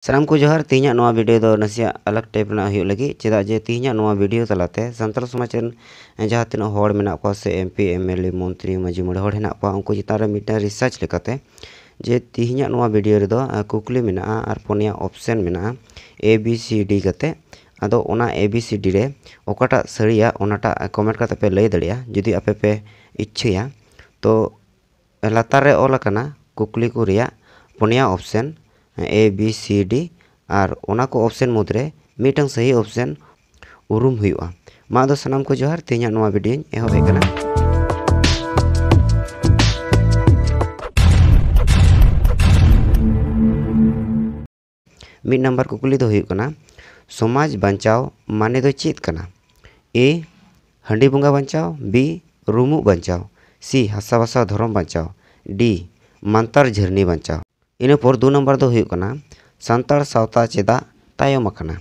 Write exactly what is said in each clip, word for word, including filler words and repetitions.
ᱥᱟᱱᱟᱢ ᱠᱚ ᱡᱚᱦᱟᱨ᱾ ᱛᱮᱦᱮᱧᱟᱜ ᱱᱚᱣᱟ ᱵᱷᱤᱰᱤᱭᱳ ᱫᱚ ᱱᱟᱥᱮᱭᱟᱜ ᱟᱞᱟᱜᱽ ᱴᱟᱭᱤᱯ ᱨᱮᱱᱟᱜ ᱦᱩᱭᱩᱜ ᱞᱟᱹᱜᱤᱫ, ᱪᱮᱫᱟᱜ ᱡᱮ ᱛᱮᱦᱮᱧᱟᱜ ᱱᱚᱣᱟ ᱵᱷᱤᱰᱤᱭᱳ ᱛᱟᱞᱟᱛᱮ ᱥᱟᱱᱛᱟᱲ ᱥᱚᱢᱟᱡᱽ ᱨᱮᱱ ᱡᱟᱦᱟᱸ ᱛᱤᱱᱟᱹᱜ ᱦᱚᱲ ᱢᱮᱱᱟᱜ ᱠᱚᱣᱟ ᱥᱮ M P, M L A, ᱢᱚᱱᱛᱨᱤ, ᱢᱟᱹᱡᱷᱤ, ᱢᱚᱬᱮ ᱦᱚᱲ ᱦᱮᱱᱟᱜ ᱠᱚᱣᱟ, ᱩᱱᱠᱩ ᱪᱮᱛᱟᱱ ᱨᱮ ᱢᱤᱫᱴᱟᱝ ᱨᱤᱥᱟᱨᱪ ᱞᱮᱠᱟᱛᱮ ᱡᱮ ᱛᱮᱦᱮᱧᱟᱜ ᱱᱚᱣᱟ ᱵᱷᱤᱰᱤᱭᱳ ᱨᱮᱫᱚ ᱟᱸ, ᱠᱩᱠᱞᱤ ᱢᱮᱱᱟᱜᱼᱟ ᱟᱨ ᱯᱩᱱᱭᱟ ᱚᱯᱥᱮᱱ ᱢᱮᱱᱟᱜᱼᱟ, ᱮ ᱵᱤ ᱥᱤ ᱰᱤ ᱠᱟᱛᱮ᱾ ᱟᱫᱚ ᱚᱱᱟ ᱮ ᱵᱤ ᱥᱤ ᱰᱤ ᱨᱮ ᱚᱠᱟᱴᱟᱜ ᱥᱟᱹᱨᱤᱭᱟ ᱚᱱᱟᱴᱟᱜ ᱠᱚᱢᱮᱱᱴ ᱠᱟᱛᱮ ᱯᱮ ᱞᱟᱹᱭ ᱫᱟᱲᱮᱭᱟᱜᱼᱟ ᱡᱩᱫᱤ ᱟᱯᱮ ᱯᱮ ᱤᱪᱪᱷᱟᱹᱭᱟ᱾ ᱛᱚ ᱞᱟᱛᱟᱨ ᱨᱮ ᱚᱞ ᱟᱠᱟᱱᱟ ᱠᱩᱠᱞᱤ ᱠᱚ ᱨᱮᱭᱟᱜ ᱯᱩᱱᱭᱟ ᱚᱯᱥᱮᱱ, ᱮ ᱵᱤ ᱥᱤ ᱰᱤ, ᱟᱨ ᱚᱱᱟ ᱠᱚ ᱚᱯᱥᱮᱱ ᱢᱩᱫᱽᱨᱮ ᱢᱤᱫᱴᱟᱝ ᱥᱟᱹᱦᱤ ᱚᱯᱥᱮᱱ ᱩᱨᱩᱢ ᱦᱩᱭᱩᱜᱼᱟ᱾ ᱢᱟ ᱟᱫᱚ ᱥᱟᱱᱟᱢ ᱠᱚ ᱡᱚᱦᱟᱨ, ᱛᱮᱦᱮᱧᱟᱜ ᱱᱚᱣᱟ ᱵᱷᱤᱰᱤᱭᱳᱧ ᱮᱦᱚᱵ ᱮᱫ ᱠᱟᱱᱟ᱾ ᱢᱤᱫ ᱱᱟᱢᱵᱟᱨ ᱠᱩᱠᱞᱤ ᱫᱚ ᱦᱩᱭᱩᱜ ᱠᱟᱱᱟ, ᱥᱚᱢᱟᱡᱽ ᱵᱟᱧᱪᱟᱣ ᱢᱟᱱᱮ ᱫᱚ ᱪᱮᱫ ᱠᱟᱱᱟ? ᱮ, ᱦᱟᱺᱰᱤ ᱵᱚᱸᱜᱟ ᱵᱟᱧᱪᱟᱣ, ᱵᱤ, ᱨᱩᱢᱩᱜ ᱵᱟᱧᱪᱟᱣ, ᱥᱤ, ᱦᱟᱥᱟ ᱵᱷᱟᱥᱟ ᱫᱷᱚᱨᱚᱢ ᱵᱟᱧᱪᱟᱣ, ᱰᱤ, ᱢᱟᱱᱛᱟᱨ ᱡᱷᱟᱹᱨᱱᱤ ᱵᱟᱧᱪᱟᱣ᱾ ᱤᱱᱟᱹ ᱯᱚᱨ ᱫᱩ ᱱᱟᱢᱵᱟᱨ ᱫᱚ ᱦᱩᱭᱩᱜ ᱠᱟᱱᱟ, ᱥᱟᱱᱛᱟᱲ ᱥᱟᱶᱛᱟ ᱪᱮᱫᱟᱜ ᱛᱟᱭᱚᱢ ᱟᱠᱟᱱᱟ?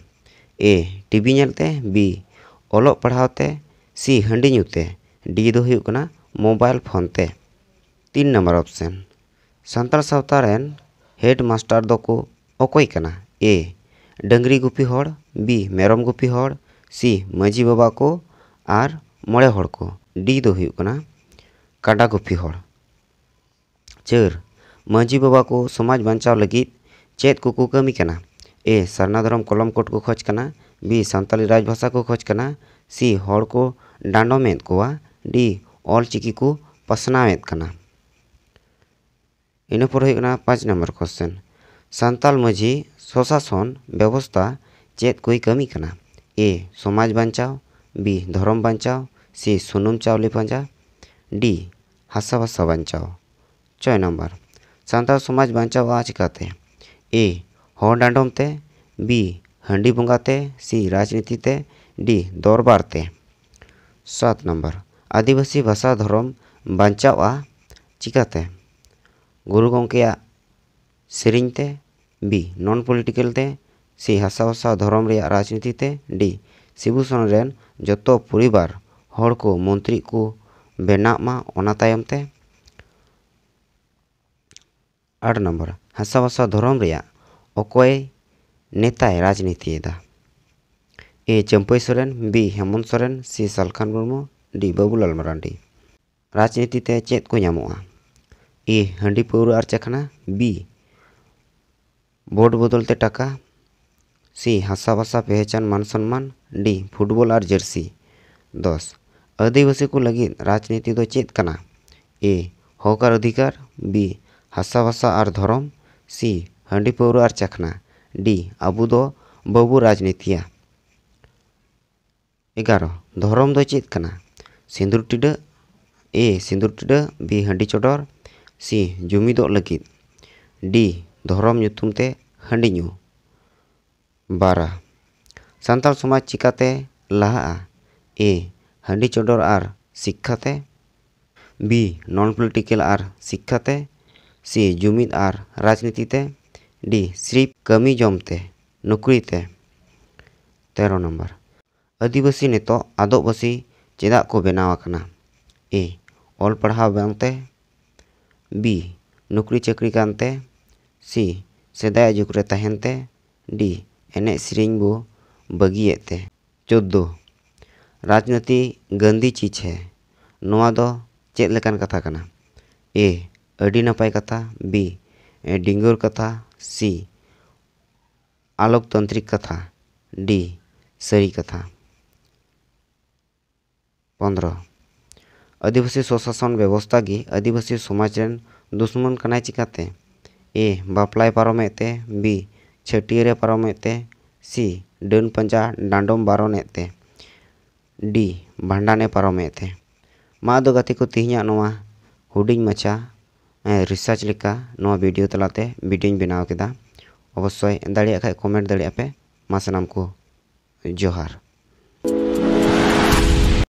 ᱮ, ᱴᱤᱵᱷᱤ ᱧᱮᱞᱛᱮ, ᱵᱤ, ᱚᱞᱚᱜ ᱯᱟᱲᱦᱟᱣ ᱛᱮ, ᱥᱤ, ᱦᱟᱺᱰᱤ ᱧᱩ ᱛᱮ, ᱰᱤ ᱫᱚ ᱦᱩᱭᱩᱜ ᱠᱟᱱᱟ ᱢᱳᱵᱟᱭᱤᱞ ᱯᱷᱳᱱ ᱛᱮ᱾ ᱛᱤᱱ ᱱᱟᱢᱵᱟᱨ ᱚᱯᱥᱮᱱ, ᱥᱟᱱᱛᱟᱲ ᱥᱟᱶᱛᱟ ᱨᱮᱱ ᱦᱮᱰ ᱢᱟᱥᱴᱟᱨ ᱫᱚᱠᱚ ᱚᱠᱚᱭ ᱠᱟᱱᱟ? ᱮ, ᱰᱟᱹᱝᱨᱤ ᱜᱩᱯᱤ ᱦᱚᱲ, ᱵᱤ, ᱢᱮᱨᱚᱢ ᱜᱩᱯᱤ ᱦᱚᱲ, ᱥᱤ, ᱢᱟᱹᱡᱷᱤ ᱵᱟᱵᱟ ᱠᱚ ᱟᱨ ᱢᱚᱬᱮ ᱦᱚᱲ ᱠᱚ᱾ ᱰᱤ ᱫᱚ ᱦᱩᱭᱩᱜ ᱠᱟᱱᱟ ᱠᱟᱰᱟ ᱜᱩᱯᱤ ᱦᱚᱲ᱾ ᱪᱟᱹᱨ, ᱢᱟᱹᱡᱷᱤ ᱵᱟᱵᱟ ᱠᱚ ᱥᱚᱢᱟᱡᱽ ᱵᱟᱧᱪᱟᱣ ᱞᱟᱹᱜᱤᱫ ᱪᱮᱫ ᱠᱚᱠᱚ ᱠᱟᱹᱢᱤ ᱠᱟᱱᱟ? ᱮ, ᱥᱟᱨᱱᱟ ᱫᱷᱚᱨᱚᱢ ᱠᱚᱞᱚᱢ ᱠᱳᱰ ᱠᱚ ᱠᱷᱚᱡᱽ ᱠᱟᱱᱟ, ᱵᱤ, ᱥᱟᱱᱛᱟᱞᱤ ᱨᱟᱡᱽ ᱵᱷᱟᱥᱟ ᱠᱚ ᱠᱷᱚᱡᱽ ᱠᱟᱱᱟ, ᱥᱤ, ᱦᱚᱲ ᱠᱚ ᱰᱟᱸᱰᱚᱢᱮᱫ ᱠᱚᱣᱟ, ᱰᱤ, ᱚᱞ ᱪᱤᱠᱤ ᱠᱚ ᱯᱟᱥᱱᱟᱣᱮᱫ ᱠᱟᱱᱟ᱾ ᱤᱱᱟᱹ ᱯᱚᱨ ᱦᱩᱭᱩᱜ ᱠᱟᱱᱟ ᱯᱟᱸᱪ ᱱᱟᱢᱵᱟᱨ ᱠᱚᱥᱪᱮᱱ, ᱥᱟᱱᱛᱟᱞ ᱢᱟᱹᱡᱷᱤ ᱥᱚᱥᱟᱥᱚᱱ ᱵᱮᱵᱚᱥᱛᱷᱟ ᱪᱮᱫ ᱠᱚᱭ ᱠᱟᱹᱢᱤ ᱠᱟᱱᱟ? ᱮ, ᱥᱚᱢᱟᱡᱽ ᱵᱟᱧᱪᱟᱣ, ᱵᱤ, ᱫᱷᱚᱨᱚᱢ ᱵᱟᱧᱪᱟᱣ, ᱥᱤ, ᱥᱩᱱᱩᱢ ᱪᱟᱣᱞᱮ ᱯᱟᱸᱡᱟ, ᱰᱤ, ᱦᱟᱥᱟ ᱵᱷᱟᱥᱟ ᱵᱟᱧᱪᱟᱣ᱾ ᱪᱷᱚᱭ ᱱᱟᱢᱵᱟᱨ, ᱥᱟᱱᱛᱟᱲ ᱥᱚᱢᱟᱡᱽ ᱵᱟᱧᱪᱟᱣᱜᱼᱟ ᱪᱤᱠᱟᱹᱛᱮ? ᱮ, ᱦᱚᱲ ᱰᱟᱸᱰᱚᱢ ᱛᱮ, ᱵᱤ, ᱦᱟᱺᱰᱤ ᱵᱚᱸᱜᱟ ᱛᱮ, ᱥᱤ, ᱨᱟᱡᱽᱱᱤᱛᱤ ᱛᱮ, ᱰᱤ, ᱫᱚᱨᱵᱟᱨ ᱛᱮ᱾ ᱥᱟᱛ ᱱᱟᱢᱵᱟᱨ, ᱟᱹᱫᱤᱵᱟᱹᱥᱤ ᱵᱷᱟᱥᱟ ᱫᱷᱚᱨᱚᱢ ᱵᱟᱧᱪᱟᱣᱜᱼᱟ ᱪᱤᱠᱟᱹᱛᱮ? ᱜᱩᱨᱩ ᱜᱚᱢᱠᱮᱭᱟᱜ ᱥᱮᱨᱮᱧ ᱛᱮ, ᱵᱤ, ᱱᱚᱱ ᱯᱚᱞᱤᱴᱤᱠᱮᱞ ᱛᱮ, ᱥᱤ, ᱦᱟᱥᱟ ᱵᱷᱟᱥᱟ ᱫᱷᱚᱨᱚᱢ ᱨᱮᱭᱟᱜ ᱨᱟᱡᱽᱱᱤᱛᱤ ᱛᱮ, ᱰᱤ, ᱥᱤᱵᱩ ᱥᱚᱨᱮᱱ ᱨᱮᱱ ᱡᱚᱛᱚ ᱯᱚᱨᱤᱵᱟᱨ ᱦᱚᱲ ᱠᱚ ᱢᱚᱱᱛᱨᱤ ᱠᱚ ᱵᱮᱱᱟᱜ ᱢᱟ ᱚᱱᱟ ᱛᱟᱭᱚᱢ ᱛᱮ᱾ ᱟᱴ ᱱᱚᱢᱵᱚᱨ, ᱦᱟᱥᱟ ᱵᱷᱟᱥᱟ ᱫᱷᱚᱨᱚᱢ ᱨᱮᱭᱟᱜ ᱚᱠᱚᱭ ᱱᱮᱛᱟᱭ ᱨᱟᱡᱽᱱᱤᱛᱤᱭᱮᱫᱟ? ᱮ ᱪᱟᱹᱢᱯᱟᱹᱭ ᱥᱚᱨᱮᱱ, ᱵᱤ ᱦᱮᱢᱚᱱᱛ ᱥᱚᱨᱮᱱ, ᱥᱤ ᱥᱟᱞᱠᱷᱟᱱ ᱢᱩᱨᱢᱩ, ᱰᱤ ᱵᱟᱹᱵᱩᱞᱟᱞ ᱢᱟᱨᱟᱱᱰᱤ᱾ ᱨᱟᱡᱽᱱᱤᱛᱤ ᱛᱮ ᱪᱮᱫ ᱠᱚ ᱧᱟᱢᱚᱜᱼᱟ? ᱮ ᱦᱟᱺᱰᱤ ᱯᱟᱹᱣᱨᱟᱹ ᱟᱨ ᱪᱟᱠᱷᱱᱟ, ᱵᱤ ᱵᱷᱳᱴ ᱵᱚᱫᱚᱞ ᱛᱮ ᱴᱟᱠᱟ, ᱥᱤ ᱦᱟᱥᱟ ᱵᱷᱟᱥᱟ ᱯᱮᱦᱮᱪᱟᱱ ᱢᱟᱱ ᱥᱚᱱᱢᱟᱱ, ᱰᱤ ᱯᱷᱩᱴᱵᱚᱞ ᱟᱨ ᱡᱟᱹᱨᱥᱤ᱾ ᱫᱚᱥ, ᱟᱹᱫᱤᱵᱟᱹᱥᱤ ᱠᱚ ᱞᱟᱹᱜᱤᱫ ᱨᱟᱡᱽᱱᱤᱛᱤ ᱫᱚ ᱪᱮᱫ ᱠᱟᱱᱟ? ᱮ ᱦᱚᱠ ᱟᱨ ᱚᱫᱷᱤᱠᱟᱨ, ᱵᱤ ᱦᱟᱥᱟ ᱵᱷᱟᱥᱟ ᱟᱨ ᱫᱷᱚᱨᱚᱢ, ᱥᱤ ᱦᱟᱺᱰᱤ ᱯᱟᱹᱣᱨᱟᱹ ᱟᱨ ᱪᱟᱠᱷᱱᱟ, ᱰᱤ ᱟᱵᱚ ᱫᱚ ᱵᱟᱵᱚ ᱨᱟᱡᱽᱱᱤᱛᱤᱭᱟ᱾ ᱮᱜᱟᱨᱚ, ᱫᱷᱚᱨᱚᱢ ᱫᱚ ᱪᱮᱫ ᱠᱟᱱᱟ? ᱥᱤᱸᱫᱩᱨ ᱴᱤᱰᱟᱹᱜ, ᱮ ᱥᱤᱸᱫᱩᱨ ᱴᱤᱰᱟᱹᱜ, ᱵᱤ ᱦᱟᱺᱰᱤ ᱪᱚᱰᱚᱨ, ᱥᱤ ᱡᱩᱢᱤᱫᱚᱜ ᱞᱟᱹᱜᱤᱫ, ᱰᱤ ᱫᱷᱚᱨᱚᱢ ᱧᱩᱛᱩᱢ ᱛᱮ ᱦᱟᱺᱰᱤ ᱧᱩ᱾ ᱵᱟᱨᱟ, ᱥᱟᱱᱛᱟᱲ ᱥᱚᱢᱟᱡᱽ ᱪᱤᱠᱟᱛᱮ ᱞᱟᱦᱟᱜᱼᱟ? ᱮ ᱦᱟᱺᱰᱤ ᱪᱚᱰᱚᱨ ᱟᱨ ᱥᱤᱠᱠᱷᱟ ᱛᱮ, ᱵᱤ ᱱᱚᱱ ᱯᱚᱞᱤᱴᱤᱠᱮᱞ ᱟᱨ ᱥᱤᱠᱠᱷᱟ ᱛᱮ, ᱥᱤ ᱡᱩᱢᱤᱫ ᱟᱨ ᱨᱟᱡᱽᱱᱤᱛᱤ ᱛᱮ, ᱰᱤ ᱥᱨᱤᱯ ᱠᱟᱹᱢᱤ ᱡᱚᱢ ᱛᱮ, ᱱᱩᱠᱨᱤ ᱛᱮ᱾ ᱛᱮᱨᱚ ᱱᱚᱢᱵᱚᱨ, ᱟᱹᱫᱤᱵᱟᱹᱥᱤ ᱱᱤᱛᱚᱜ ᱟᱫᱚᱜ ᱵᱟᱹᱥᱤ ᱪᱮᱫᱟᱜ ᱠᱚ ᱵᱮᱱᱟᱣ ᱟᱠᱟᱱᱟ? ᱮ ᱚᱞ ᱯᱟᱲᱦᱟᱣ ᱵᱟᱝᱛᱮ, ᱵᱤ ᱱᱩᱠᱨᱤ ᱪᱟᱹᱠᱨᱤ ᱠᱟᱱᱛᱮ, ᱥᱤ ᱥᱮᱫᱟᱭᱟᱜ ᱡᱩᱜᱽ ᱨᱮ ᱛᱟᱦᱮᱱ ᱛᱮ, ᱰᱤ ᱮᱱᱮᱡ ᱥᱮᱨᱮᱧ ᱵᱚ ᱵᱟᱹᱜᱤᱭᱮᱫ ᱛᱮ᱾ ᱪᱳᱫᱫᱳ, ᱨᱟᱡᱽᱱᱤᱛᱤ ᱜᱟᱱᱫᱤ ᱪᱤᱡᱽ ᱦᱮ, ᱱᱚᱣᱟ ᱫᱚ ᱪᱮᱫ ᱞᱮᱠᱟᱱ ᱠᱟᱛᱷᱟ ᱠᱟᱱᱟ? ᱮ ᱟᱹᱰᱤ ᱱᱟᱯᱟᱭ ᱠᱟᱛᱷᱟ, ᱵᱤ ᱰᱤᱝᱜᱩᱨ ᱠᱟᱛᱷᱟ, ᱥᱤ ᱟᱞᱳᱠᱛᱟᱱᱛᱨᱤᱠ ᱠᱟᱛᱷᱟ, ᱰᱤ ᱥᱟᱹᱨᱤ ᱠᱟᱛᱷᱟ᱾ ᱯᱚᱱᱫᱽᱨᱚ, ᱟᱹᱫᱤᱵᱟᱹᱥᱤ ᱥᱚᱥᱟᱥᱚᱱ ᱵᱮᱵᱚᱥᱛᱷᱟ ᱜᱮ ᱟᱹᱫᱤᱵᱟᱹᱥᱤ ᱥᱚᱢᱟᱡᱽ ᱨᱮᱱ ᱫᱩᱥᱢᱚᱱ ᱠᱟᱱᱟᱭ ᱪᱤᱠᱟᱹᱛᱮ? ᱮ ᱵᱟᱯᱞᱟᱭ ᱯᱟᱨᱚᱢᱮᱫ ᱛᱮ, ᱵᱤ ᱪᱷᱟᱹᱴᱭᱟᱹᱨᱮ ᱯᱟᱨᱚᱢᱮᱫ ᱛᱮ, ᱥᱤ ᱰᱟᱹᱱ ᱯᱟᱸᱡᱟ ᱰᱟᱸᱰᱚᱢ ᱵᱟᱨᱚᱱᱮᱫ ᱛᱮ, ᱰᱤ ᱵᱷᱟᱸᱰᱟᱱᱮ ᱯᱟᱨᱚᱢᱮᱫ ᱛᱮ᱾ ᱢᱟ ᱟᱫᱚ ᱜᱟᱛᱮ ᱠᱚ, ᱛᱮᱦᱮᱧᱟᱜ ᱱᱚᱣᱟ ᱦᱩᱰᱤᱧ ᱢᱟᱪᱷᱟ ᱨᱤᱥᱟᱨᱪ ᱞᱮᱠᱟ ᱱᱚᱣᱟ ᱵᱷᱤᱰᱤᱭᱳ ᱛᱟᱞᱟᱛᱮ ᱵᱷᱤᱰᱤᱭᱳᱧ ᱵᱮᱱᱟᱣ ᱠᱮᱫᱟ᱾ ᱚᱵᱚᱥᱥᱳᱭ ᱫᱟᱲᱮᱭᱟᱜ ᱠᱷᱟᱡ ᱠᱚᱢᱮᱱᱴ ᱫᱟᱲᱮᱭᱟᱜᱼᱟ ᱯᱮ᱾ ᱢᱟ ᱥᱟᱱᱟᱢ ᱠᱚ ᱡᱚᱦᱟᱨ᱾